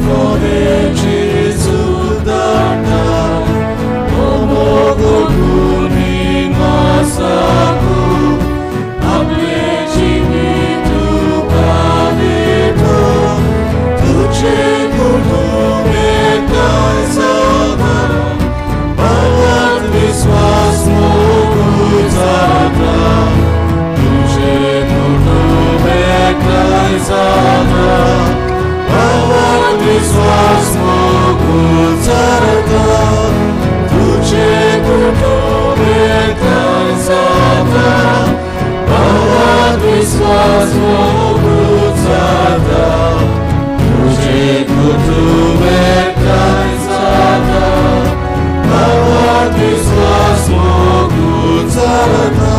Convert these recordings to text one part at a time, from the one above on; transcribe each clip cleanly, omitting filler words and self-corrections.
मोरे जेजू धाडटा हो मोग कोणी मासाकू आपले जिवीत तुका दिता तुझे कुटुंब एकठांय जाता भावार्थ विस्वास मोग जाता तुझे कुटुंब एकठांय जाता भावार्थ विस्वास मोग जाता तुझे कुटुंब एकठांय जाता भावार्थ विस्वास मोग जाता तुझे कुटुंब एकठांय जाता भावार्थ विस्वास मोग जाता.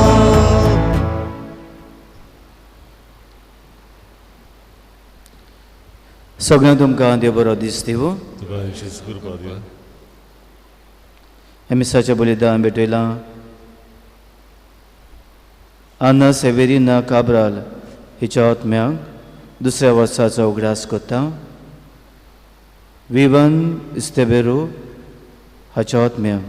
सगळ्यांक तुमकां देव बरो दीस दिवं. तुका विशेष कृपा दिवं. ह्या मिसाचें बलिदान भेटयलां आना सेवेरिना काब्राल हिच्या आत्म्याक दुसऱ्या वर्साचो उगडास करता. विवन इस्तेबेरू हाच्या आत्म्याक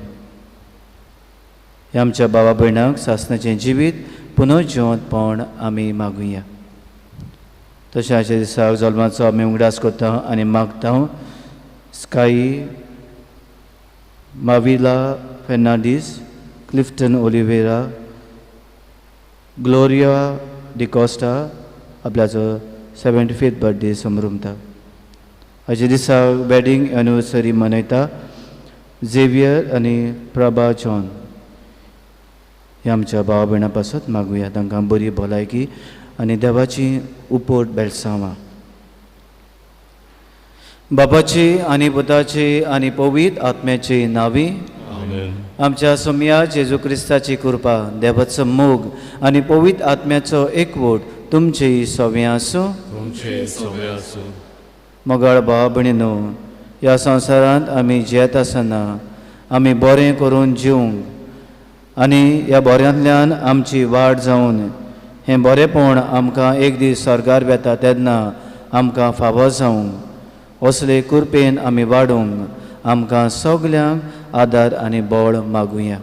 ह्या आमच्या बाबा भयणाक सासणाचें जिवीत पुनर्जिवंतपण आमी मागुया. तशें आयच्या दिसाक जल्माचो आमी उगडास करता आनी मागता Sky Mavila Fernandes, Clifton Oliveira, Gloria D'Costa आपल्याचो 75th birthday समरुमता. आयच्या दिसा वेडींग एनिवर्सरी मनयता झेवियर आनी प्रभा जॉन. ह्या आमच्या भावा भयणां पासत मागुया तांकां बरी भलायकी आनी देवाची उपट बेलसांवां. बापाची आनी पुताची आनी पवित्र आत्म्याची नावी. आमच्या सोमया जेजू क्रिस्ताची कृपा, देवाचो मोग आनी पवित्र आत्म्याचो एकवट तुमची सव्यां आसूं. तुमचे सव्यां आसूं. मोगाळ भाव भयणीनो, ह्या संवसारांत आमी जियेत आसतना आमी बरें करून जिवंक आनी ह्या बऱ्यांतल्यान आमची वाड जावन हें बरेंपण आमकां एक दीस स्वर्गार वेता तेन्ना आमकां फावो जावंक असले कृपेन आमी वाडूंक आमकां सगल्यांक आदार आनी बळ मागुया.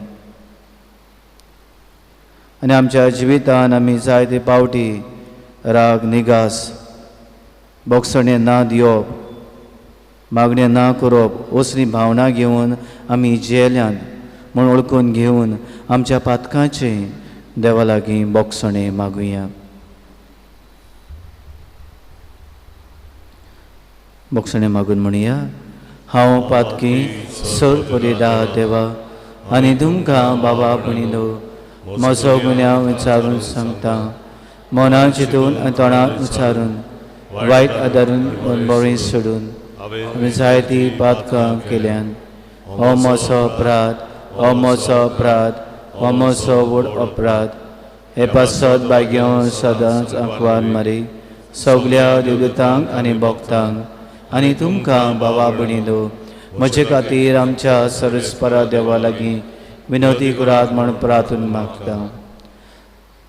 आनी आमच्या जिवितान आमी जायते पावटी राग, निगास, बोगसणें ना दिवप, मागणें ना करप असली भावना घेवन आमी जियेल्यान म्हूण वळखून घेवन आमच्या पातकांचें देवा लागीं बोगसणें मागुया. बोगसणें मागून म्हणया, हांव पातकी सर परिदा देवा आनी तुमकां बाबा भयणीनो म्हजो गुन्यांव विचारून सांगता. मनान चिंतून आनी तोंडान उच्चारून वायट आदारून बरें सोडून आमी जायतीं पातकां केल्यान. हो म्हजो अपराध, हो म्हजो अपराध, हो म्हजो व्हड अपराध. हे पासत भाग्य सदांच आंकवार मारी सगल्या देवदूतांक आनी भक्तांक आनी तुमकां बाबा भयणीनो म्हजे खातीर आमच्या सर्वेस्परा देवा लागीं विनवती करात म्हूण प्रार्थना मागता.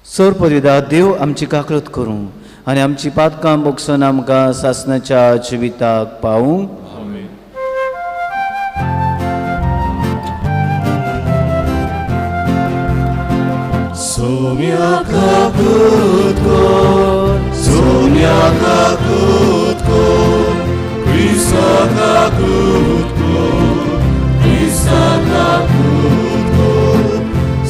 सर परिदा देव आमची काकळत करूं आनी आमची पातकां बोगसून आमकां सासणाच्या जिविताक पावूं. सोम्या काकूत कर, सोम्या काकूत कर, क्रिस्ता काकूत कर, क्रिस्ता काकूत कर,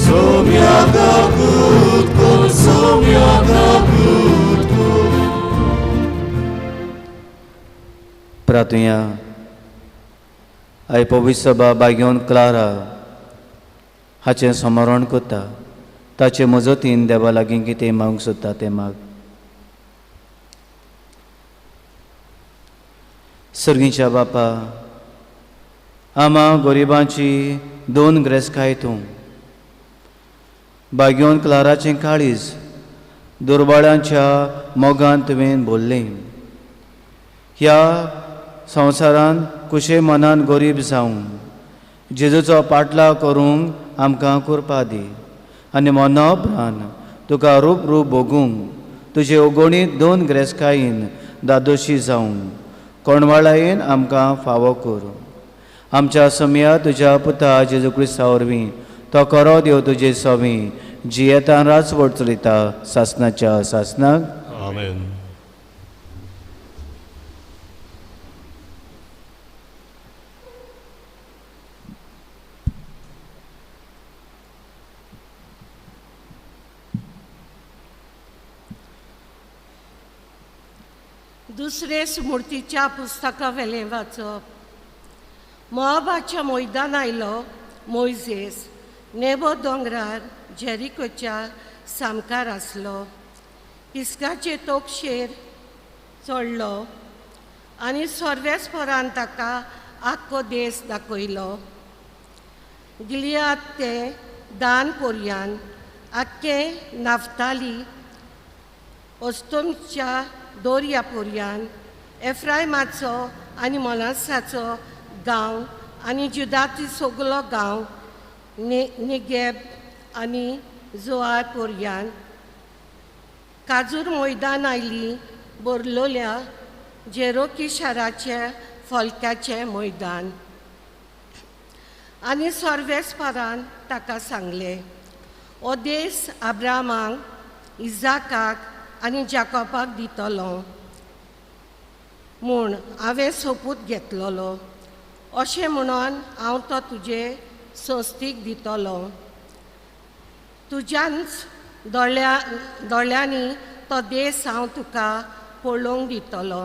सोम्या काकूत कर, सोम्या काकूत कर. प्रार्थुया. आय पवित्र सभा बाग्योन क्लारा हाचें स्मरण करता. ताचे मजतीन देवा लागीं कितें मागूंक सोदता तें माग. सर्गीच्या बापा, आमा गरिबांची दोन ग्रेसकाय तूं बाग्योन क्लाराचें काळीज दुर्बळांच्या मोगान तुवें भरलें. ह्या संवसारान कुशे मनान गरीब जावं जेजूचो पाटलाव करूंक आमकां कृपा दी आनी मना उपरांत तुका रूप रूप भोगूंक तुजे ओगोणीत दोन ग्रेसकायेन दादोशी जावंक कोणवाळायेन आमकां फावो करूं. आमच्या समया तुज्या पुता जेजू क्रिस्ता वरवीं तो करो देव तुजे सवी जियेतान राजवट चलयता सासनाच्या सासनाक. आमेन. दुसरे स्मृतीच्या पुस्तका वेलें वाचप. मोआबाच्या मैदान आयलो मोयजेस नेबो दोंगरार जेरिकोच्या सामकार आसलो. पिस्काचे तोपशेर चडलो आनी सर्वेस्परान ताका आख्खो देश दाखयलो. गिलियाद ते दान कोरियान आख्खे नाफ्ताली अस्तमच्या दोर्या पोरयान एफ्रायमाचो आनी मनासाचो गांव आनी जुदाची सगलो गांव निगेब आनी जोआर पोरयान काजूर मैदान आयली बोरलोल्या जेरोकी शाराचे फलक्याचें मैदान. आनी सर्वेस्परान ताका सांगलें, हो देश आब्रामाक इजाकाक आनी जाकोबाक दितलो म्हूण हांवें सोपूत घेतलेलो. अशें म्हणून हांव तो तुजे संस्थीक दितलो. तुज्याच दोळ्यांनी तो देश हांव तुका पळोवंक दितलो,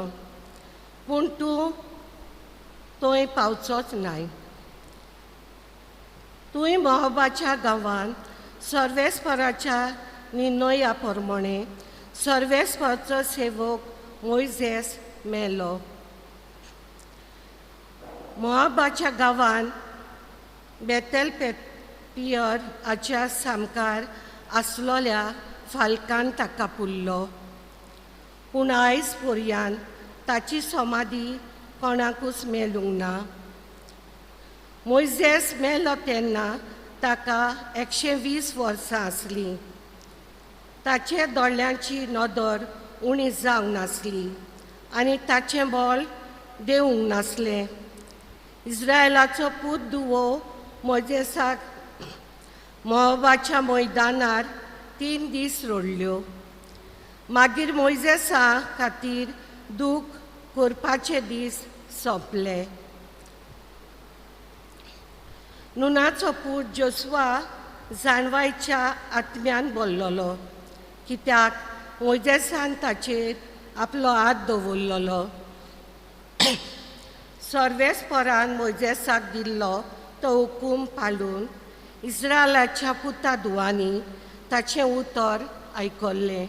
पूण तूं थंय पावचोच नाय. तुवें मोहबाच्या गांवांत सर्वेस्पराच्या निर्णया प्रमाणें सर्वेस्परचो सेवक मोयजेस मेलो. मोआबाच्या गांवांत बेतेल पियर हाच्या सामकार आसलोल्या फालकान ताका पुरलो, पूण आयज पर्यान ताची समाधी कोणाकूच मेळूंक ना. मोयजेस मेलो तेन्ना ताका 120 वर्सां आसलीं. ताचे दोळ्यांची नदर उणी जावंक नासली आनी ताचें बळ देवूंक नासलें. इस्रायलाचो पूत दुवो मोजेसाक मोआबाच्या मैदानार 3 दीस रडल्यो. मागीर मोयजेसा खातीर दूख करपाचे दीस सोंपले. नुनाचो पूत जोसवा जाणवायच्या आत्म्यान बोल्लोलो, कित्याक मोयजेसान ताचेर आपलो हात दवरलेलो. सर्वेस्परान मोयजेसाक दिल्लो तो हुकूम पाळून इस्रायलाच्या पुता दुवांनी ताचें उतर आयकल्लें.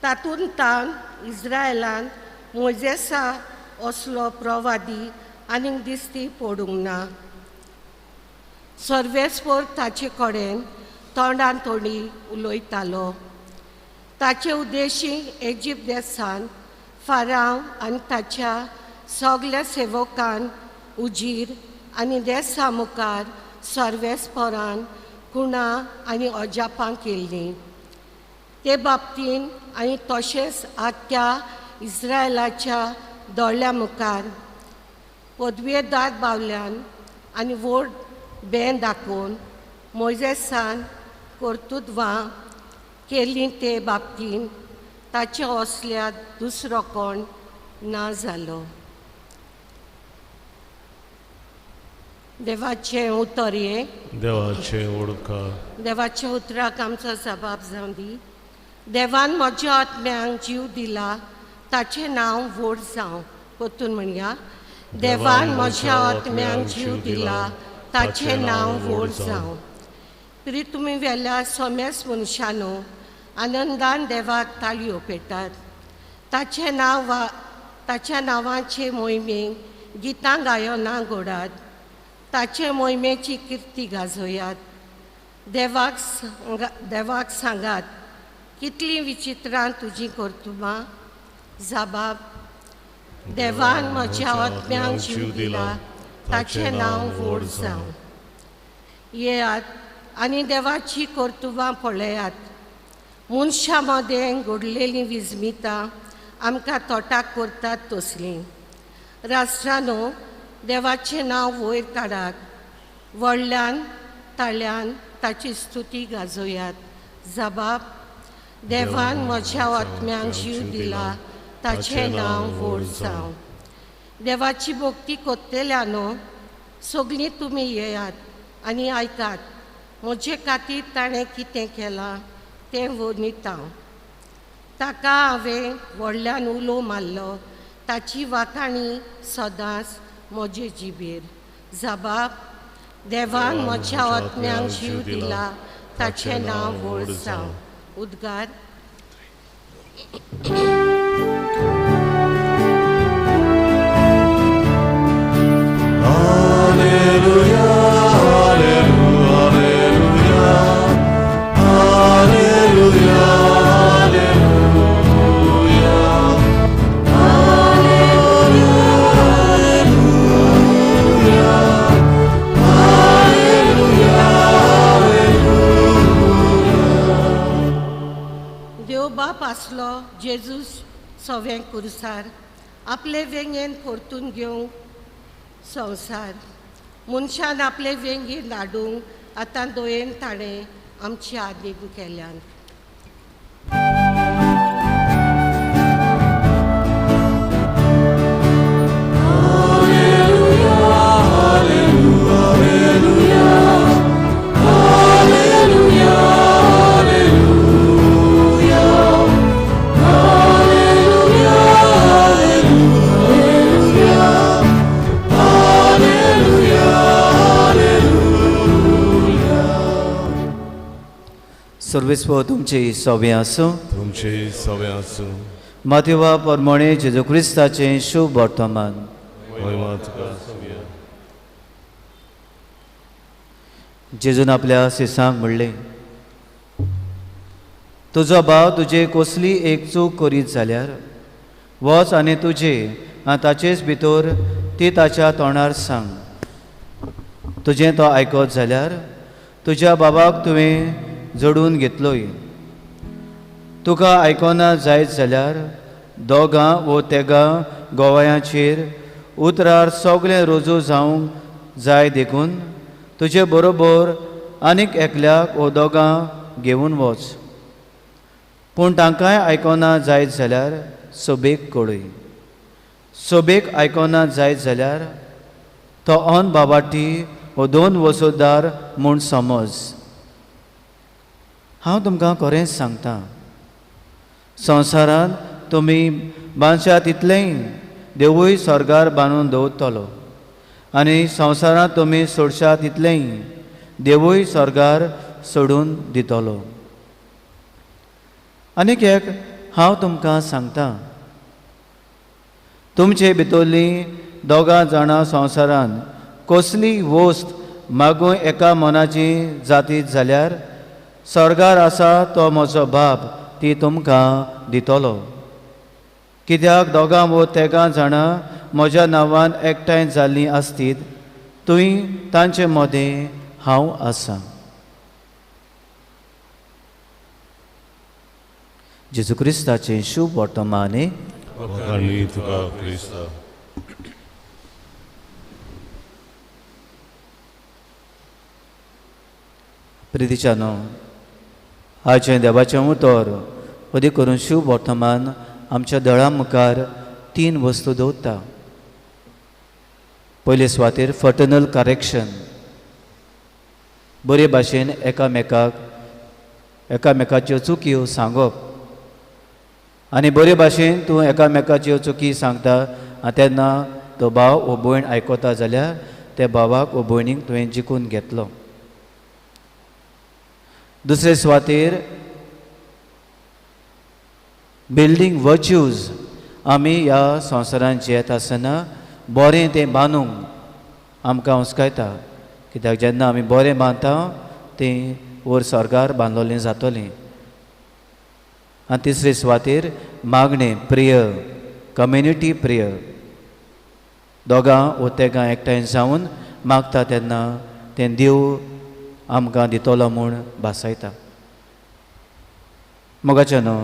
तातूंत तावन इस्रायलान मोयजेसा असलो प्रवादी आनीक दिश्टी पडूंक ना. सर्वेस्पर ताचे कडेन तोंडान तोंडी उलयतालो. ताचे उद्देशी इजिप्त देसान फाराव आनी ताच्या सगल्या सेवकान उजीर आनी देसा मुखार सर्वेस्परान खुणा आनी अजापां केल्लीं. ते बाबतीन आनी तशेंच आख्ख्या इस्रायलाच्या दोळ्या मुखार पदवेदार बावल्यान आनी व्हड बें दाखोवन मोयजेसान कर्तुत्वां केलीं. ते बाबतीन ताचे असल्या दुसरो कोण ना जालो. देवाचें उतर हें. देवाचें उडका. देवाच्या उतराक आमचो जबाब जावं दी. देवान म्हज्या आत्म्यांक जीव दिला, ताचें नांव व्हड जावं. परतून म्हणया, देवान म्हज्या आत्म्यांक जीव दिला, ताचें नांव व्हड जावं. तरी तुमी वेल्या सोमेस मनशानो आनंदान देवाक ताळयो पेटात. ताचें नांव वा ताच्या नांवाचे मोहिमेक गितां गायनां घोडात. ताचे मोहिमेची किर्ती गाजोयात. देवाक सांगात कितलीं विचित्रां तुजीं कर्तुबां. जबाब, देवान म्हज्या आत्म्यांक जीव दिला, ताचें नांव व्हड जावं. येयात आनी देवाची कर्तुबां पळयात. मनशां मदें घडलेलीं विस्मितां आमकां तोटाक करतात तसलीं. राष्ट्रानो देवाचें नांव वयर काडात, व्हडल्यान ताळ्यान ताची स्तुती गाजोयात. जबाब देवान म्हज्या आत्म्यांक जीव दिला, ताचें नांव व्हड जावं. देवाची भक्ती कोत्तेल्यानो सगळीं तुमी येयात आनी आयकात, म्हजे खातीर ताणें कितें केलां तें वर्णिता. ताका हांवें व्हडल्यान उलो मारलो, ताची वाखाणी सदांच म्हजे जिबेर. जबाब देवान म्हज्या आत्म्यांक जीव दिला, ताचें नांव व्हड जावं. उद्गार. Alleluia, alleluia, alleluia, alleluia, alleluia, alleluia, alleluia. देव बाप आसलो जेजूस सवें कुरसार आपले वेंगेन परतून घेवंक संवसार. मनशान आपले वेंगेन धाडूंक आतां दोयेन ताणें आमची आदीन केल्यान. सर्वेस्व तुमचे सवे आसूं, तुमचे सवे आसूं. मातेवा परमणे जेजू क्रिस्ताचें शुभ वर्तमान. महिमा तुका सव्या. जेजून आपल्या शिसांक म्हणलें, तुजो भाव तुजे कसली एक चूक करीत जाल्यार वच आनी तुजे आनी ताचेच भितर ती ताच्या तोंडार सांग. तुजें तो आयकत जाल्यार तुज्या बाबाक तुवें जोडून घेतलोय. तुका आयकना जायत जाल्यार दोगां वो तेगां गोवयांचेर उतरार सगळें रुजू जावंक जाय, देखून तुजे बरोबर आनीक एकल्याक वो दोगां घेवन वच. पूण तांकांय आयकना जायत जाल्यार सोबेक कळय. सोबेक आयकना जायत जाल्यार तो अन बाबाटी वो दोन वसोदार म्हूण समज. हांव तुमकां खरेंच सांगता, संवसारांत तुमी बांदशात तितलेंय देवूय स्वर्गार बांदून दवरतलो, आनी संवसारांत तुमी सोडशात तितलेंय देवूय स्वर्गार सोडून दितलो. आनीक एक हांव तुमकां सांगता, तुमचे भितरलीं दोगां जाणां संवसारांत कसली वस्त मागूं एका मनाची जातीत जाल्यार स्वर्गार आसा तो म्हजो बाप ती तुमकां दितलो. कित्याक दोगां वो तेगां जाणां म्हज्या नांवान एकठांय जाल्लीं आसतीत, थंय तांचे मदें हांव आसा. जेजू क्रिस्ताचें शुभ वर्तमान. तुका क्रिस्ता. प्रितीच्यानो, आयचें देवाचें उतर अदीक करून शुभ वर्तमान आमच्या दळा मुखार तीन वस्तू दवरता. पयले सुवातेर फर्टनल करेक्शन, बरे भाशेन एकामेकाक एकामेकाच्यो चुकयो सांगप, आनी बरे भाशेन तूं एकामेकाच्यो चुकी सांगता आनी तेन्ना तो भाव वो भयण आयकता जाल्यार त्या भावाक वो भयणीक तुवें जिखून घेतलो. दुसरे सुवातेर बिल्डींग वर्च्यूज, आमी ह्या संवसारांत जियेता आसतना बरें तें बांदूंक आमकां हुस्कायता, कित्याक जेन्ना आमी बरें बांदता तें वयर स्वर्गार बांदलोलें जातलें. आनी तिसरे सुवातेर मागणें, प्रेयर, कम्युनिटी प्रेयर, दोगां वो तेगां एकठांय जावन मागता तेन्ना तें देव आमकां दितलो म्हूण भासायता. मोगाचें न्हू,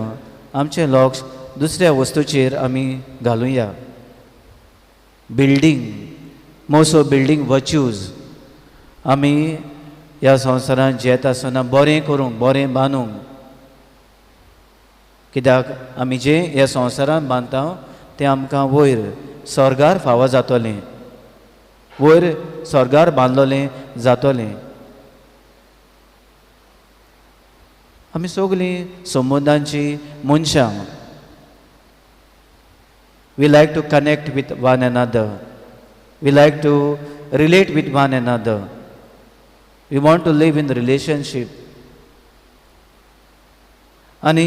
आमचें लक्ष दुसऱ्या वस्तूचेर आमी घालुया. बिल्डींग, मोसो बिल्डींग वर्च्यूज आमी ह्या संवसारांत जियेता आसतना बरें करूंक, बरें बांदूंक, कित्याक आमी जें ह्या संवसारांत बांदता तें आमकां वयर स्वर्गार फावो जातलें, वयर स्वर्गार बांदलोलें जातलें. आमी सगळीं संबंदांची मनशां. We like to connect with one another, we like to relate with one another, we want to live in relationship. आनी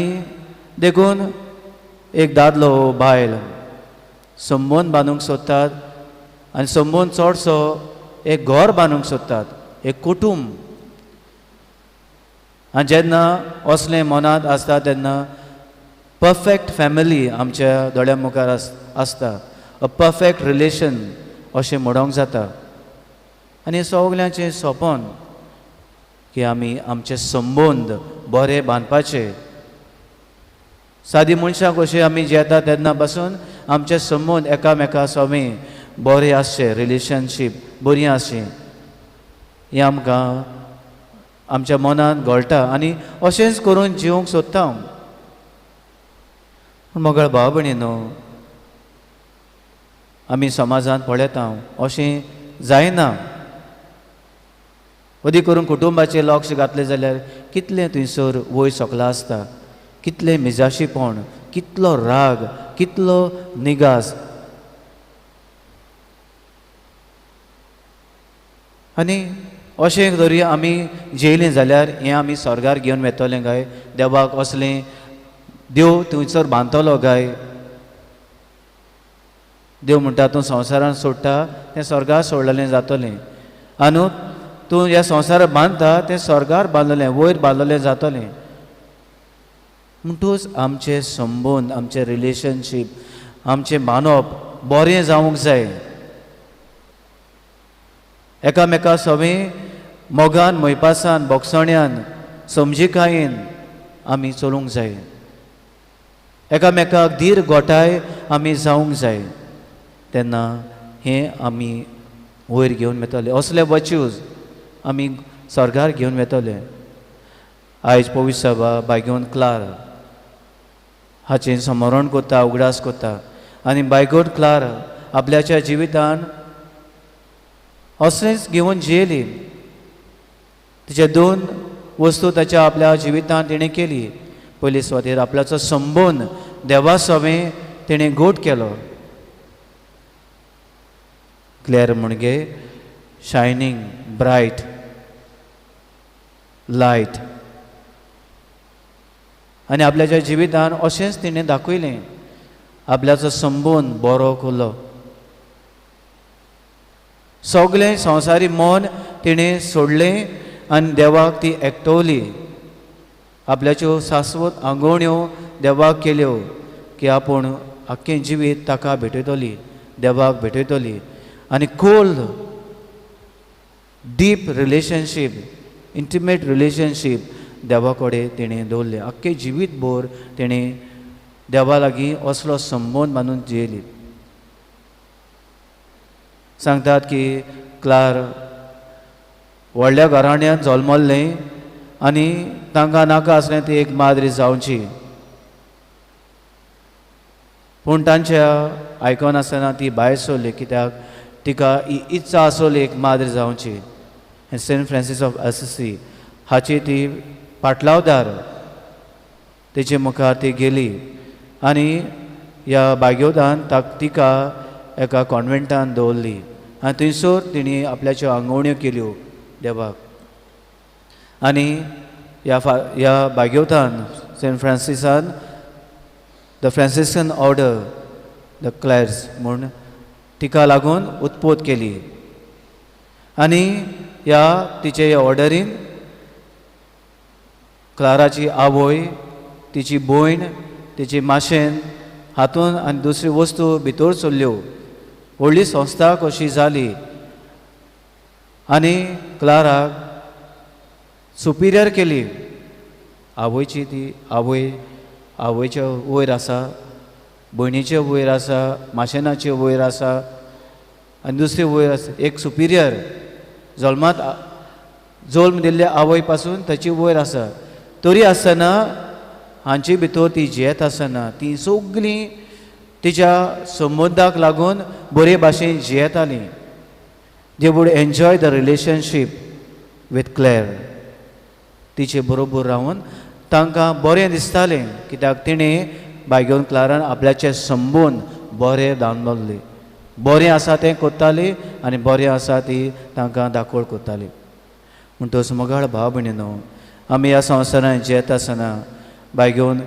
देखून एक दादलो बायल संबंद बांदूंक सोदतात आनी संबंद चडसो एक घर बांदूंक सोदतात, एक कुटूंब. आनी जेन्ना असलें मनांत आसता तेन्ना परफेक्ट फॅमिली आमच्या दोळ्या मुखार आसता, अ परफेक्ट रिलेशन अशें म्हणोंक जाता. आनी सगल्यांचें सपन की आमी आमचे संबंद बरे बांदपाचे. सादी मनशां कशी आमी जियेता तेन्ना पासून आमचे संबंद एकामेका सवे बरे आसचे, रिलेशनशीप बरी आसची, हें आमकां आमच्या मनांत घोळटा आनी अशेंच करून जिवंक सोदता. पूण मोगाळ भाव भयणीनो, आमी समाजांत पळयता अशें जायना. अदी करून कुटुंबाचेर लक्ष घातलें जाल्यार कितलें थंयसर वयर सकला आसता, कितलें मिजाशीपण, कितलो राग, कितलो निगास. आनी अशें जरी आमी जेयलीं जाल्यार हें आमी स्वर्गार घेवन वेतलें काय? देवाक असलें देव थंयसर बांदतलो काय? देव म्हणटा तूं संवसारान सोडटा तें स्वर्गार सोडलेलें जातलें, आनी तूं ह्या संवसारात बांदता तें स्वर्गार बांदलें, वयर बांदलें जातलें. म्हणटूच आमचे संबंद, आमचे रिलेशनशीप, आमचें बांदप बरें जावंक जाय. एकामेका सवें मोगान, मोयपासान, बोगसण्यान, समजिकायेन आमी चलूंक जाय. एकामेकाक धीर गोठाय आमी जावंक जाय. तेन्ना हें आमी वयर घेवन वेतले, असले वर्च्यूज आमी स्वर्गार घेवन वेतले. आयज पवित्र सभा बायगोन क्लार हाचें स्मरण करता, उगडास करता. आनी बायगोन क्लार आपल्याच्या जिवितान असलेंच घेवन जियेली. तिचे दोन वस्तू ताच्या आपल्या जिवितान तिणें केली. पयली सुवातेर आपल्याचो संबंद देवा सवें तिणें गोट केलो. क्लॅर म्हणजे शायनींग ब्रायट लायट. आनी आपल्याच्या जिवितान अशेंच तिणें दाखयलें, आपल्याचो संबंद बरो केलो. सगळें संवसारी मन तिणें सोडलें आनी देवाक ती एकटवली. आपल्याच्यो शाश्वत आंगवण्यो देवाक केल्यो की आपूण आख्खें जिवीत ताका भेटयतली, देवाक भेटयतली. आनी cold deep relationship, intimate relationship देवा कडेन तिणें दवरलें. आख्खें जिवीत भर तिणें देवा लागीं असलो संबंद बांदून जियेली. सांगतात की क्लार व्हडल्या घराण्यांत जल्मल्लें आनी तांकां नाका आसलें ती एक माद्री जावची, पूण तांच्या आयकनासतना ती भायर सरली, कित्याक तिका ही इत्सा आसली एक माद्री जावची. सेंट फ्रांसीस ऑफ असिसी हाची ती पाटलावदार, तेचे मुखार ती गेली आनी ह्या बाग्योदान तिका एका कॉन्वेंटान दवरली आनी थंयसर तिणें आपल्याच्यो आंगवण्यो केल्यो देवाक. आनी ह्या बाग्योतान Saint फ्रांसिसान the Franciscan order the Clares म्हूण तिका लागून उत्पोत केली. आनी ह्या तिचे ह्या ऑर्डरीन क्लाराची आवय, तिची भयण, तिची माशेन हातून आनी दुसरी वस्तू भितर सरल्यो. व्हडली संस्था कशी जाली आनी क्लाराक सुपिरियर केली. आवयची ती आवय, आवयच्या वयर आसा भयणीचे वयर आसा, माशेनाचे वयर आसा आनी दुसरे वयर आसा एक सुपिरियर जल्मात जल्म दिल्ल्या आवय पासून ताची वयर आसा. तरी आसतना हांचे भितर ती जियेत आसतना ती सगळीं तिच्या संबंदाक लागून बरे भाशेन जियेतालीं. They would enjoy the relationship with Clare. तिचे बरोबर रावन तांकां बरें दिसतालें, कित्याक तिणें बायगेवन क्लारान आपल्याचे संबंद बरें दामदल्ले, बरें आसा तें करताली आनी बरें आसा ती तांकां दाखोवळ करताली. म्हणटच मोगाळ भाव भयणीनो, आमी ह्या संवसारांत जियेता आसतना बायगेवन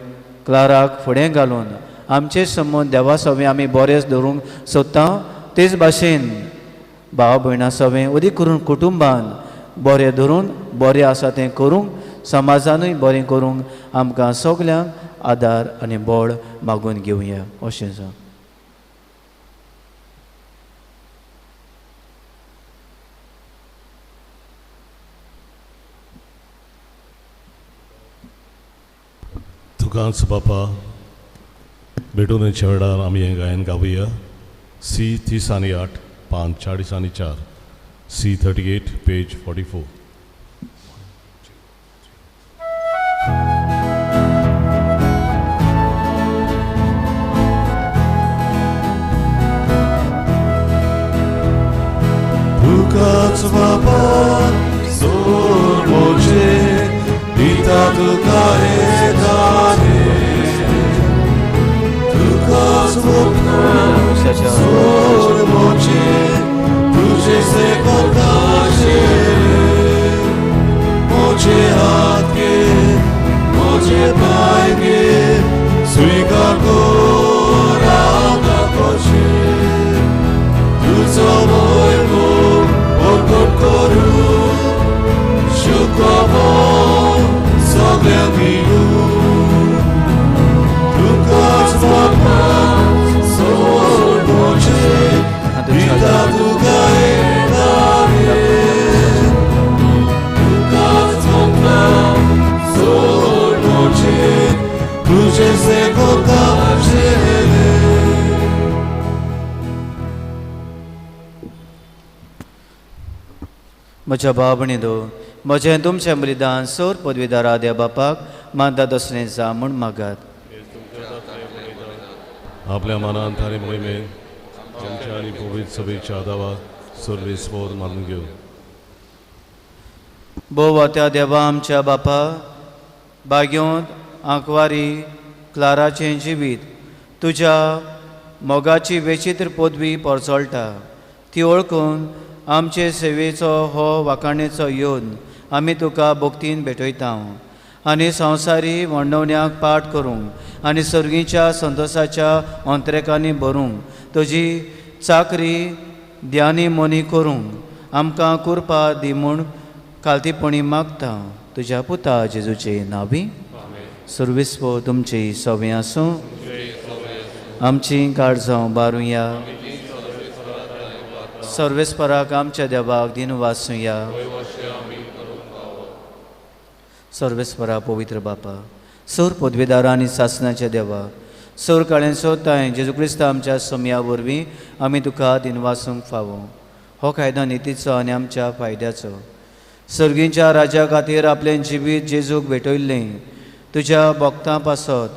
क्लाराक फुडें घालून आमचे संबंद देवा सवें आमी बरें दवरूंक सोदता, तेच भाशेन भाव भयणां सवें अदीक करून कुटुंबान बरें धरून बरें आसा तें करूंक, समाजानूय बरें करूंक आमकां सगल्यांक आदार आनी बळ मागून घेवया अशें जावं. तुकाच बापा भेटून वेळार आमी हें गायन गावया. सी 30 आनी 8 5 40 आनी 4, सी 38 पेज 44. तुकाच बापा सोड म्हजे दिता तुका येताले, तुकाच बापा सोड म्हजे तुझे से कोताशे, म्हजे हात घे म्हजे पांय घे स्वीकार कर आतां कशे, तुजो वैभव प्रकट करूं शुक्रवार सगळ्यांक दिवं. तुकाच बापा सोड म्हजे दिता तुका येताले, तुकाच बापा सोड म्हजे तुझे से कोताशेले. म्हज्या भाव भयणींनो, म्हजें तुमचें बलिदान सोर पदवीदारा देव बापाक मानता तसलें जा म्हूण मागात. आपल्या मनांत आनी मोहिमेन आमच्या आनी पवित्र सभेच्या आदावाक सर्वेस्पर मानून घेवं. भोव त्या देवा आमच्या बापा, बागेवंत आंकवारी क्लाराचें जिवीत तुज्या मोगाची वेचित्र पदवी परचळटा, ती वळखून आमचे सेवेचो हो वाखाणेचो येवन आमी तुका भक्तीन भेटयता आनी संवसारी वर्णवण्याक पाठ करूंक आनी सर्गीच्या संतोशाच्या अंतरेकांनी भरूंक तुजी चाकरी ध्यानी मनी करूंक आमकां कृपा दी म्हूण खालतीपणी मागता. तुज्या पुता जेजूचे नावी. सर्विस्व तुमची सवे आसूं. आमची काळजां बारुया. सर्वेस्पराक आमच्या देवाक दिन वासुया. सर्वेस्परा पवित्र बापा, सोर पदवीदारा आनी सासनाच्या देवा, सोर काळें सोताय जेजू क्रिस्त आमच्या समया वरवीं आमी तुका दिन वासूंक फावो. हो कायदो नितीचो आनी आमच्या फायद्याचो. सर्गीच्या राजा खातीर आपलें जिवीत जेजूक भेटयल्लें तुज्या भक्तां पासत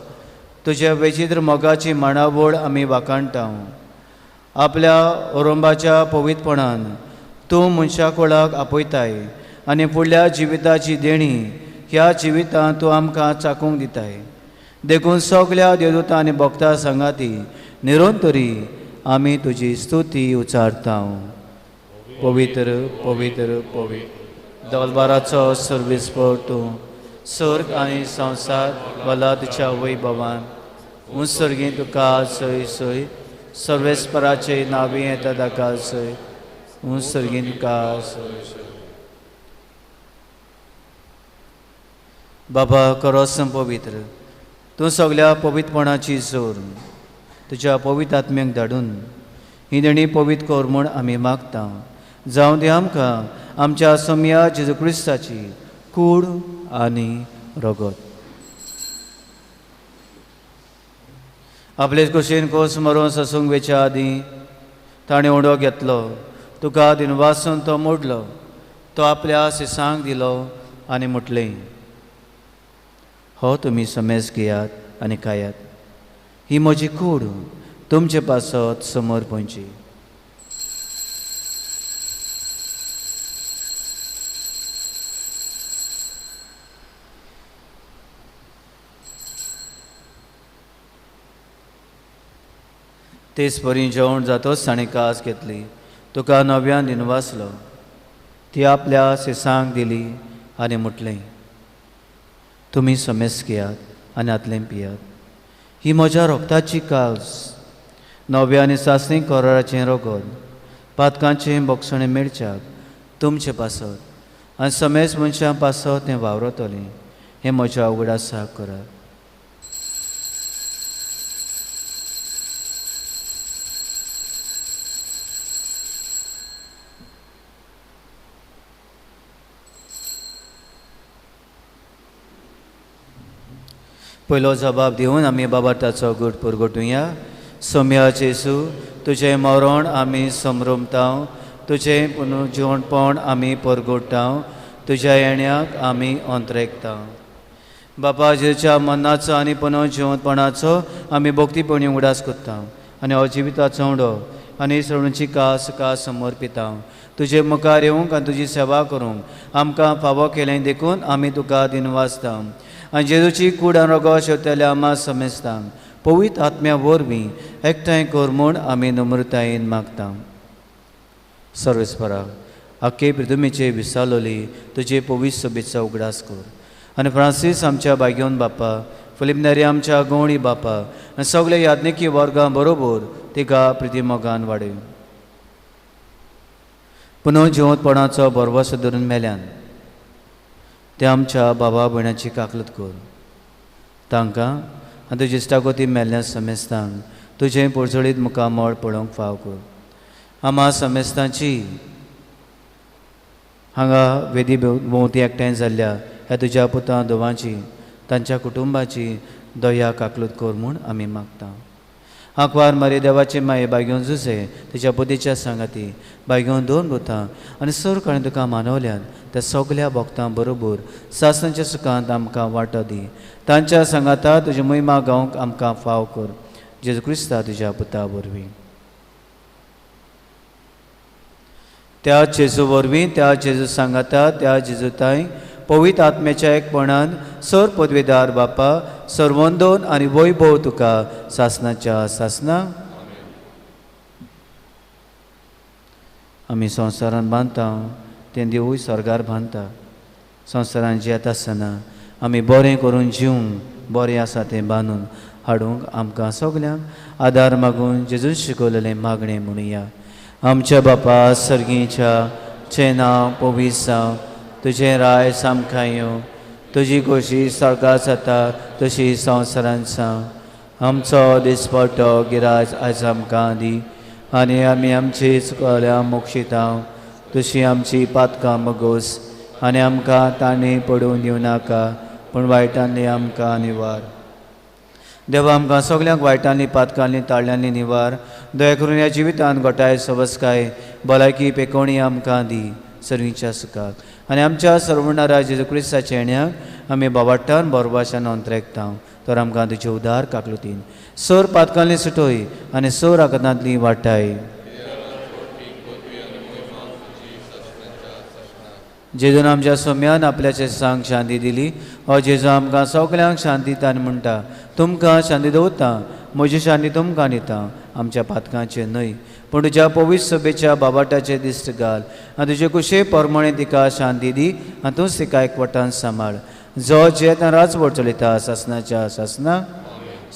तुज्या वेचित्र मोगाची मांडावळ आमी वाखाणटा. आपल्या ओरंबाच्या पवित्रपणान तूं मनशा कोळाक आपयताय आनी फुडल्या जिविताची देणी ह्या जिवितांत तूं आमकां चाकूंक दिताय. देखून सगल्या देवदूतां आनी भक्तां सांगाती निरंतरी आमी तुजी स्तुती उचारता. पवित्र पवित्र पवित्र दलबाराचो सर्वेस्पर तूं, स्वर्ग आनी संवसार भला तुज्या वैभवान. उत्सर्गीं तुका सोय सोय सर्वेस्पराचे नावी येता ताका सोय उत्सर्गीं तुका सोय सोय. बाबा करोस पवित्र तूं सगल्या पवित्रपणाची जोर तुज्या पवित्र आत्म्याक धाडून ही देणी पवित्र कर म्हूण आमी मागता. जावं दी आमकां आमच्या समया जेजू क्रिस्ताची कूड आनी रगत. आपले कुशीन कोस मरून ससूंक वेच्या आदीं ताणें उडो घेतलो, तुका दिनवासून तो मोडलो, तो आपल्या सिसांक दिलो आनी म्हटलें, हो तुमी समेज घेयात आनी खायात, ही म्हजी कूड तुमचे पासत समोर पळची. तेच परी जेवण जातोच ताणें कास घेतली, तुका नव्यान दिनवासलो, ती आपल्या सिसांक दिली आनी म्हटलें, तुमी समेज घेयात आनी हातलें पियात, ही म्हज्या रोगताची कास, नव्या आनी सासणी कराराचें रोगत, पातकांचें बोगसणें मेळच्याक तुमचे पासत आनी समेज मनशां पासत तें वावरतलें, हें म्हज्या उगडासाक करात. पयलो जबाब दिवन आमी बाबाटाचो गूट पुरगोटुया. सोम्या जेजू, तुजें मरण आमी समरमता, तुजें पुनर्जिवणपण आमी परगोट्टा, तुज्या येण्याक आमी अंतरेकता. बापा जेजूच्या मरणाचो आनी पुनर्जिवणपणाचो आमी भक्तीपणी उगडास करता आनी हो जिविताचो उडो आनी सगळ्यांची कास कास समर्पिता. तुजे मुखार येवंक आनी तुजी सेवा करूंक आमकां फावो केलें देखून आमी तुका दिनवासता. आनी जेजूची कूड आनी रोगो शेवतेल्या आमा समेस्तांक पवित्र आत्म्या वरवीं एकठांय कर म्हूण आमी नम्रतायेन मागता. सर्वेस्परा, आख्खे पृथ्वीचे विसालोली तुजे पवित्र सभेचो उगडास कर आनी फ्रांसीस आमच्या बागेवन बापा, फिलीप नेरी आमच्या गवळी बापा आनी सगळे याज्ञिकी वर्गां बरोबर तिका प्रितीमोगान वाडय. पुनः जिवंतपणाचो भरवसो धरून मेल्यान ते आमच्या बाबा भयणाची काकलत कर, तांकां आनी तुजी इश्टागती मेल्ल्या समेस्तांक तुजें पोरजळीत मुखामळ पळोवंक फाव कर. आमा समेस्तांची हांगा वेदी भोंवती एकठांय जाल्ल्या ह्या तुज्या पुतां धुवांची तांच्या कुटुंबाची दया काकलूत कर म्हूण आमी मागता. आंकवार मारी देवाची माये बागेवन जुजे तिच्या बुद्धीच्या सांगाती बागेवन दोन भुतां आनी सर काणी तुका मानवल्यान त्या सगल्या भक्तां बरोबर सासणाच्या सुखांत आमकां वांटो दी. तांच्या सांगाता तुजी महिमा गावंक आमकां फाव कर. जेजू क्रिस्ता तुज्या पुता वरवीं. त्या जेजू वरवीं, त्या जेजू सांगाता, त्या जेजूताय पवित्र आत्म्याच्या एकपणान सर पदवेदार बापा सर्वंदोन आनी वैभव तुका सासणाच्या सासना. आमी संवसारान बांदता तें देवूय स्वर्गार बांदता. संवसारान जियेता आसतना आमी बरें करून जिवंक बरें आसा तें बांदून हाडूंक आमकां सगल्यांक आदार मागून जेजून शिकवलेलें मागणें म्हणुया. आमच्या बापा सर्गीच्या, तुजें नांव पवित्र जावं, तुजें राय सामकां येवं, तुजी खोशी स्वर्गार जाता तशी संवसारांत जावं. आमचो दिसपट्टो गिराज आयज आमकां दी आनी आमी आमची चुकल्या मोक्षिता तशी आमची पातकां मगोस आनी आमकां ताणें पडून दिवं नाका पूण वायटांनी आमकां निवार. देवा आमकां सगल्यांक वायटांनी पातकांनी ताळ्यांनी निवार. दया करून ह्या जिवितांत घटाय सवसकाय भलायकी पेकोणी आमकां दी सर्वीच्या सुखाक आनी आमच्या सर्वणारा जेजू क्रिस्ताच्या येण्याक आमी बाबाट्टान बोरवाशान अंतरेकता. तर आमकां तुजे उदार काकलुतीन सोर पातकांनी सुटोय आनी सोर आकतांतली वाटाय. जेजून आमच्या सोम्यान आपल्याचे सांग शांती दिली. हो जेजू आमकां सगल्यांक शांती दिता आनी म्हणटा, तुमकां शांती दवरता, म्हजी शांती तुमकां दिता, आमच्या पातकांचे न्हय पूण तुज्या पवित्र सभेच्या बाबाटाचे दिश्ट घाल आनी तुजे कुशे परमणे तिका शांती दी आनी तूंच तिका एकवटान सांबाळ. जो जियेता राजवट चलयता सासणाच्या सासना.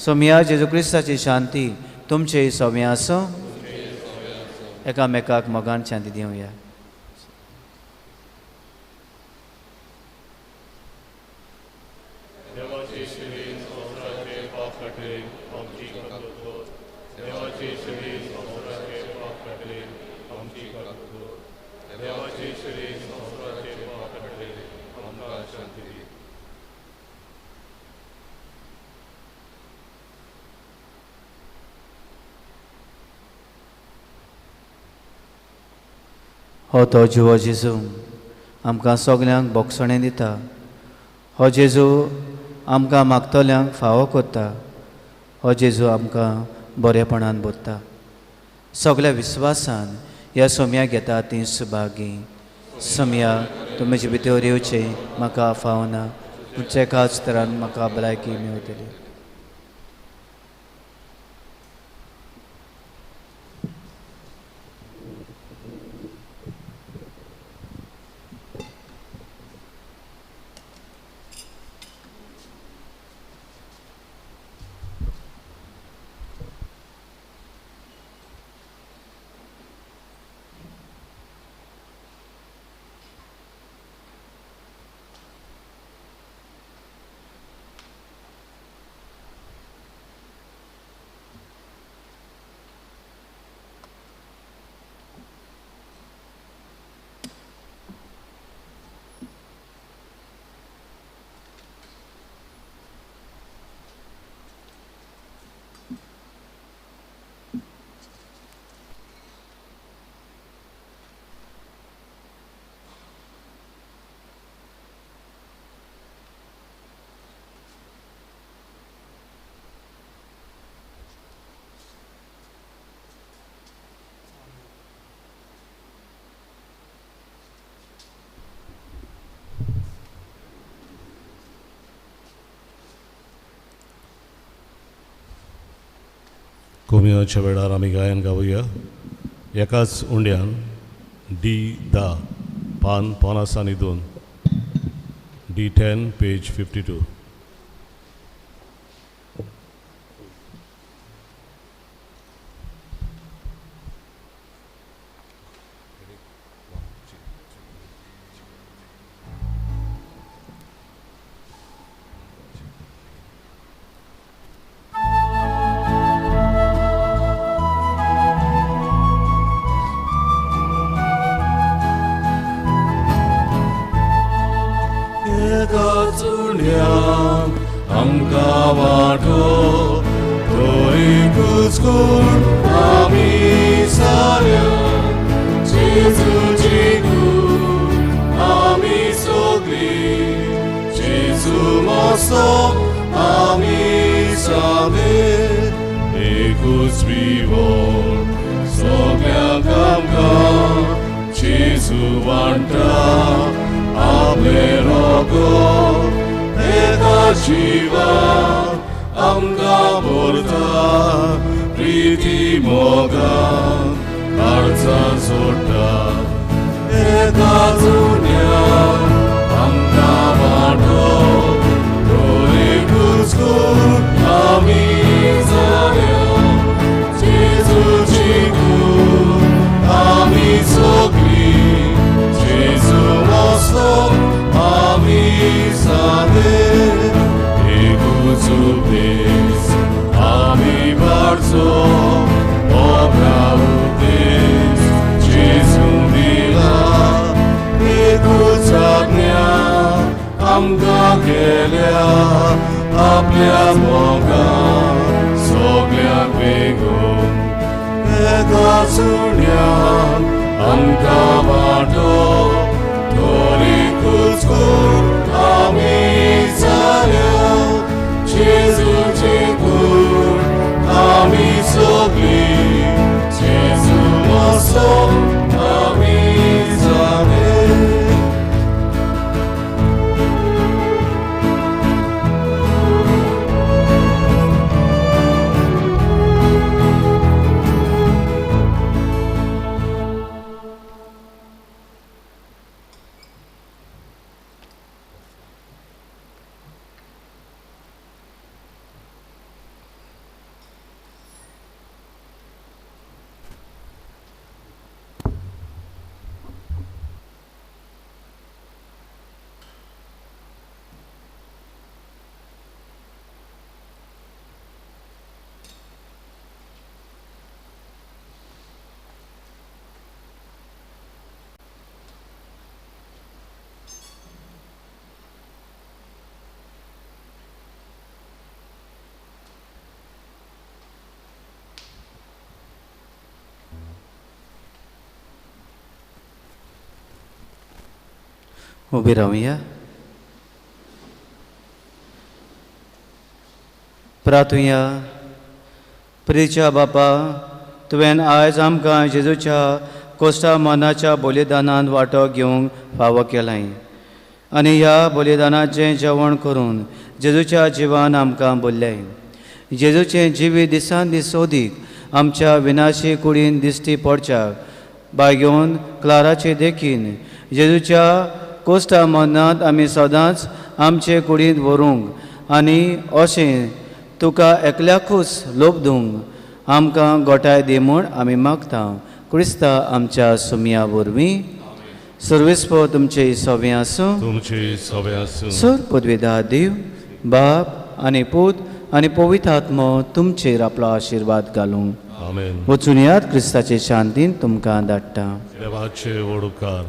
सोम्या जेजू क्रिस्ताची शांती तुमचे सोम्या आसूं. एकामेकाक मोगान शांती दिवया. हो तो जिवो जेजू आमकां सगल्यांक बोगसणें दिता. हो जेजू आमकां मागतल्यांक फावो करता. हो जेजू आमकां बरेपणान भरता. सगल्या विस्वासान ह्या सोम्या घेता ती सुभागी. सोम्या तुमचे भितर येवचें म्हाका फावना, पूण एकाच तरान म्हाका भलायकी मेळटली. कोमियाच्या वेळार आमी गायन गावया. एकाच उंड्यान डी धा पान 50 आनी 2, D10 page 52. उबी रावया. प्रार्थुया. प्रिच्या बापा, तुवें आयज आमकां जेजूच्या कोश्टा मनाच्या बलिदानान वांटो घेवंक फावो केलाय आनी ह्या बलिदानाचें जेवण करून जेजूच्या जिवान आमकां बोल्ल्याय. जेजूचें जिवीत दिसान दीस सोदीक आमच्या विनाशी कुडीन दिश्टी पडच्याक बागेवन क्लाराचे देखीन जेजूच्या कोश्टा मनांत आमी सदांच आमचे कुडींत व्हरूंक आनी अशें तुका एकल्याकूच लोबदूंक आमकां गोठाय दी म्हूण आमी मागता. क्रिस्ता आमच्या सुमया वरवीं. सर्वेस्पो तुमचे सवे आसूं. तुमचे सवे आसूं. सर पदवेदार देव बाप आनी पूत आनी पवित्र आत्मो तुमचेर आपलो आशिर्वाद घालूं. आमेन. वचून यात क्रिस्ताचे शांतीन तुमकां धाडटा. देवाचे व्हड उपकार.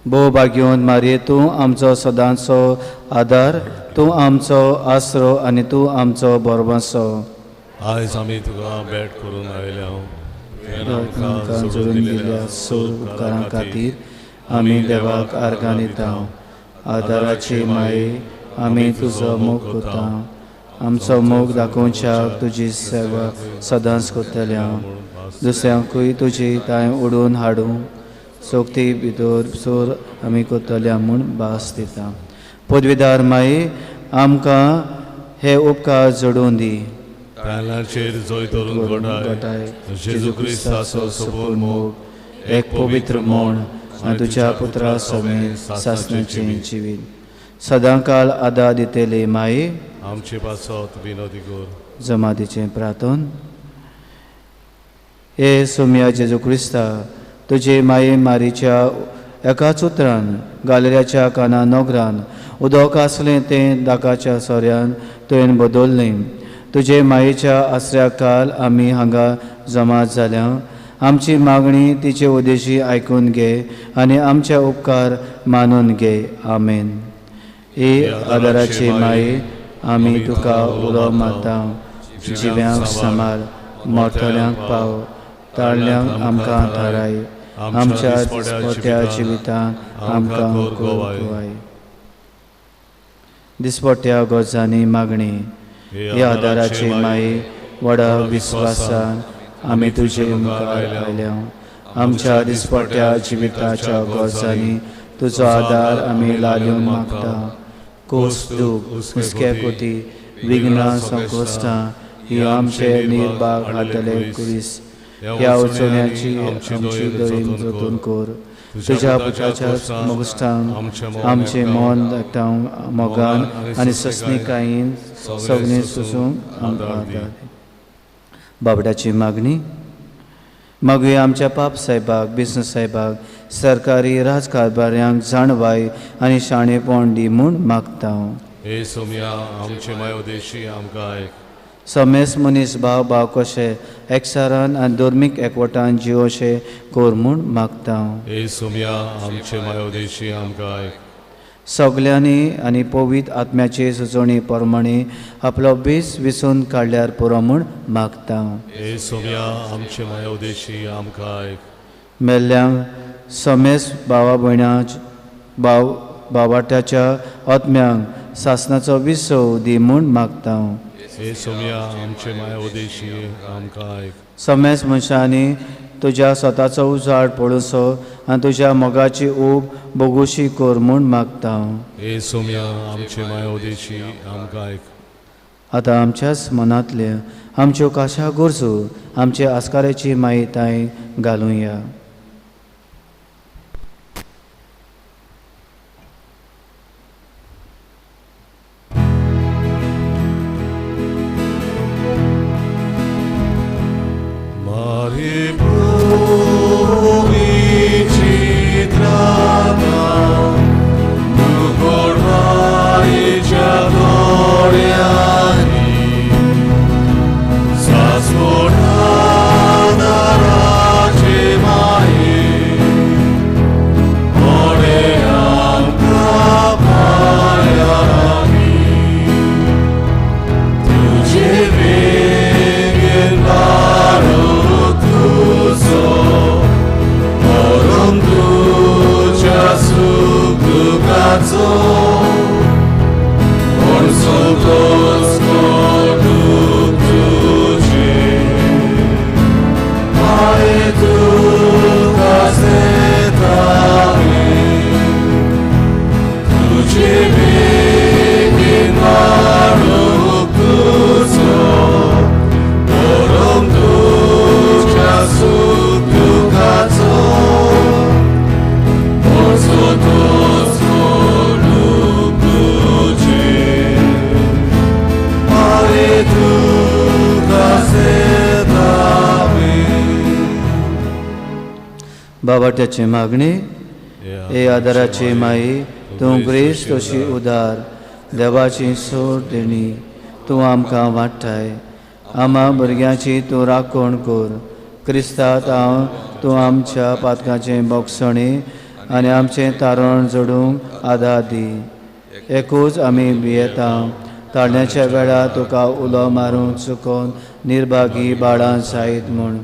भोव भाग्यवंत मारये, तूं आमचो सदांचो आदार, तूं आमचो आसरो आनी तूं आमचो भरवंसो. आयज आमी तुका भेट करून आयल्या. आमकां जोडून दिल्ल्या सोर उपकारां खातीर आमी देवाक आर्गां दिता. आदाराची माये, आमी तुजो मोग करता. आमचो मोग दाखोवच्याक तुजी सेवा सदांच करतल्या. दुसऱ्यांकूय तुजी तांय ओडून हाडूं सोगती भितर सोर आमी करतल्या म्हूण भास दिता. पदवीदार माई, आमकां हे उपकार जोडून दी. तांदळाचेर जय धरून गोठाय जेजू क्रिस्ताचो सोबून मोग एक पवित्र म्हूण आनी तुज्या पुत्रा समेत सासणाचें जिवीत सदांकाल आदार दितली माई, आमचे पासत विनोदी कर. जमातीचें प्रार्थन. हे सोम्या जेजू क्रिस्ता, तुजे माये मारीच्या एकाच उतरान गालऱ्याच्या काना नोगरान उदक आसलें तें दाकाच्या सोऱ्यान तुवें बदललें. तुजे मायेच्या आसऱ्या काल आमी हांगा जमा जाल्या. आमची मागणी तिचे उद्देशी आयकून घे आनी आमचे उपकार मानून घे. आमेन. हे आदाराचे माये, आमी तुका उलो मारता. जिव्यांक सांबाळ, मोठल्यांक पाव, ताळ्यांक आमकां थाराय, आमच्या दिसपट्ट्या जिवितांत आमकां गवाय. दिसपट्ट्या गरजांनी मागणी. ह्या आदाराचे माये, व्हडा विस्वासान आमी तुजे मुखार आयल्या. आमच्या दिसपट्ट्या जिविताच्या गरजांनी तुजो आदार आमी लाल्यून मागता. कोस दूख, हुस्के कोती, विघ्नां, संकश्टां ही आमचे निर्भाग हाडटले कुरीस. ह्या उचोवण्याची आमची दरीन जतून कर. तुज्या पुताच्या मोगस्टांक आमचें मन एकठांव मोगान आनी सस्निकायेन सगळें सोसूंक आमकां आदार. बाबड्याची मागणी. मागुया आमच्या पाप साहेबाक, बिजनस साहेबाक, सरकारी राजकारभाऱ्यांक जाणवाय आनी शाणेपण दी म्हूण मागता. हे सोम्या, आमचे मायोदेशी आमकां आयक. समेस मनीस भाव भाव कशे एकसारान आनी धर्मीक एकवटान जिवोशे कर म्हूण मागता. हे सोम्या, आमचे मायोदेशी आमकां आयक. सगल्यांनी आनी पवित्र आत्म्याचे सुचोवणे प्रमाणे आपलो बेस विसून काडल्यार पुरो म्हूण मागता. हे सोम्या, आमचे मायोदेशी आमकां आयक. मेल्ल्यांक समेस भावा भयणां भाव भावाट्याच्या आत्म्यांक सासनाचो विसव दी म्हूण मागता. हे सोम्या आमचे माया उदेशी आमकां आयक. समेस मनशांनी तुज्या स्वताचो उजाड पळोवचो आनी तुज्या मोगाची ऊब बोगोशी कर म्हूण मागता. हे सोम्या आमचे माया उदेशी आमकां आयक. आतां आमच्याच मनांतले आमच्यो काशा गरजो आमचे आस्काराची माहिताय घालुया. बाबाट्याची मागणी हे आदाराची माई तूं ग्रेस तशी उदार देवाची सोड देणी तूं आमकां वाडटाय. आमा भुरग्यांची तूं राखण कर. क्रिस्तात हांव तूं आमच्या पातकाचें बोगसणी आनी आमचें तारण जोडूंक आदार दी. एकूच आमी भियेता ताळण्याच्या वेळार तुका उलो मारूंक चुकोवन निर्भागी बाळां जायत म्हूण.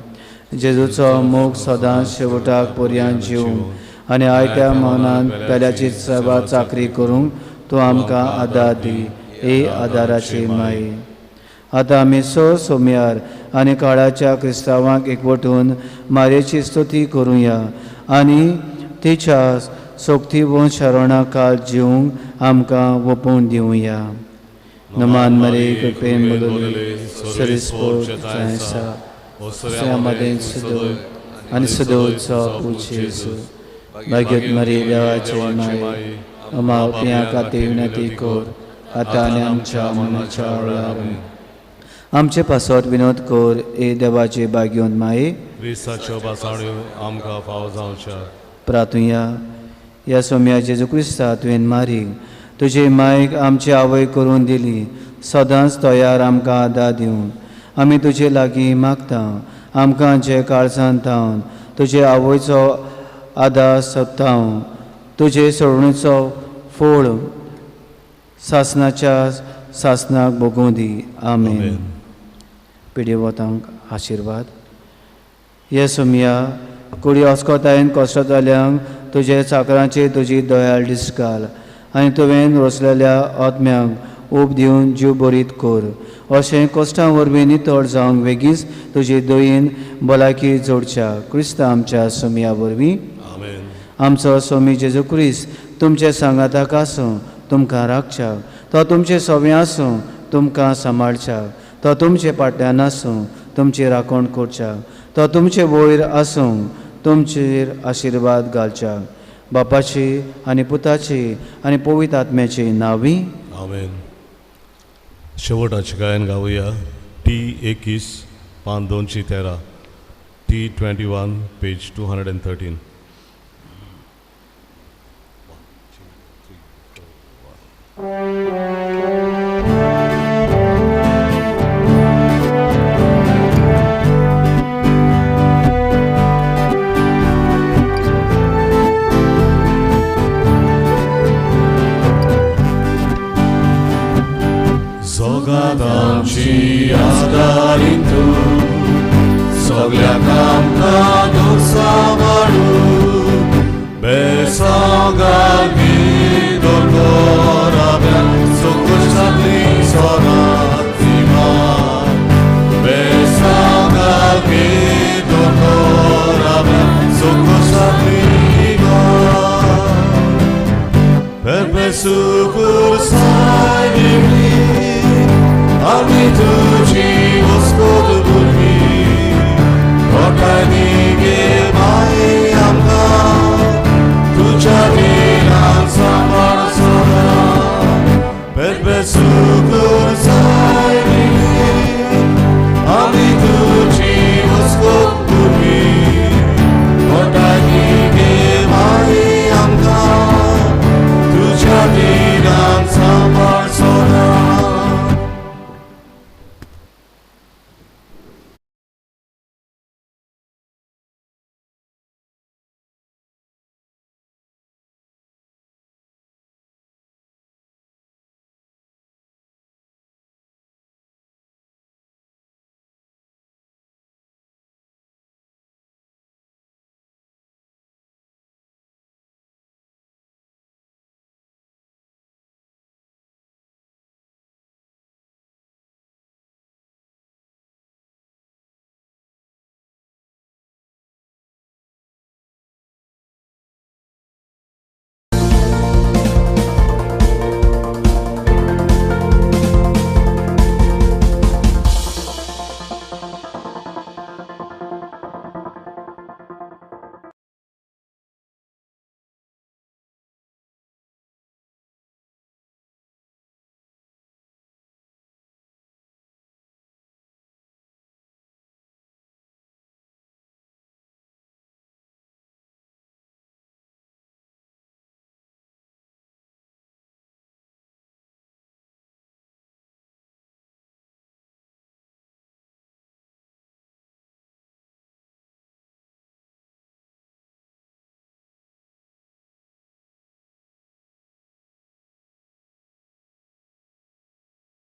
जेजूचो मोग सदांच शेवटाक पर्यांत जिवूंक आनी आयत्या मनान पेल्याची सेवा चाकरी करूंक तूं आमकां आदार दी. हे आदाराची माई. आतां आमी स सोम्यार आनी काळाच्या क्रिस्तांवांक एकवटून मारयेची स्तुती करुया आनी तिच्या सोक्तीवन शरणा काळ जिवूंक आमकां वपोवन दिवया. नमान मरे कृपेन बोलले सरिस्पोट जायसा मदें सदो आनी सदोचो पूत भाग्यत मरी देवाचे माये अमा पिया खातीर विनंती कर आतां आनी आमच्या मनाच्या वेळार. आमचे पासत विनोद कर ए देवाचे भाग्योन माये. क्रिस्ताच्यो भासाण्यो आमकां फावो जावच्या. प्रातुया. ह्या सोम्या जेजू क्रिस्ता तुवें मारी तुजे मायक आमची आवय करून दिली. सदांच तयार आमकां आदार दिवन आमी तुजे लागीं मागता. आमकां जे काळजान थावन तुजे आवयचो आदार सोदता तुजे सोडणेचो फोळ सासनाच्या सासनाक भोगूं दी. आमेन. पिडेवतांक आशिर्वाद. हे सोमया कुडी अस्कोतायेन कश्टताल्यांक तुजे चाकरांची तुजी दयाळ दिश्ट घाल आनी तुवें रोसलेल्या आत्म्यांक ऊब दिवन जीव बरीत कर. अशें कश्टां वरवीं नितळ जावंक वेगींच तुजी दयेन भलायकी जोडच्या क्रिस्ता आमच्या सोमया वरवीं. आमचो स्वामी जेजू क्रिस्त तुमचे सांगाताक आसूं, तुमकां राखच्याक. तो तुमचे सवे आसूं, तुमकां सांबाळच्याक. तो तुमचे फाटल्यान आसूं, तुमची राखण करच्याक. तो तुमचे वयर आसूं, तुमचेर आशिर्वाद घालच्याक. बापाची आनी पुताची आनी पवित्र आत्म्याची नांवी. आमेन. शेवटाचें गायन गावया. टी 21 पान 213, T 21 page 213. जगात आमची आदारीन तूं, सगळ्या काम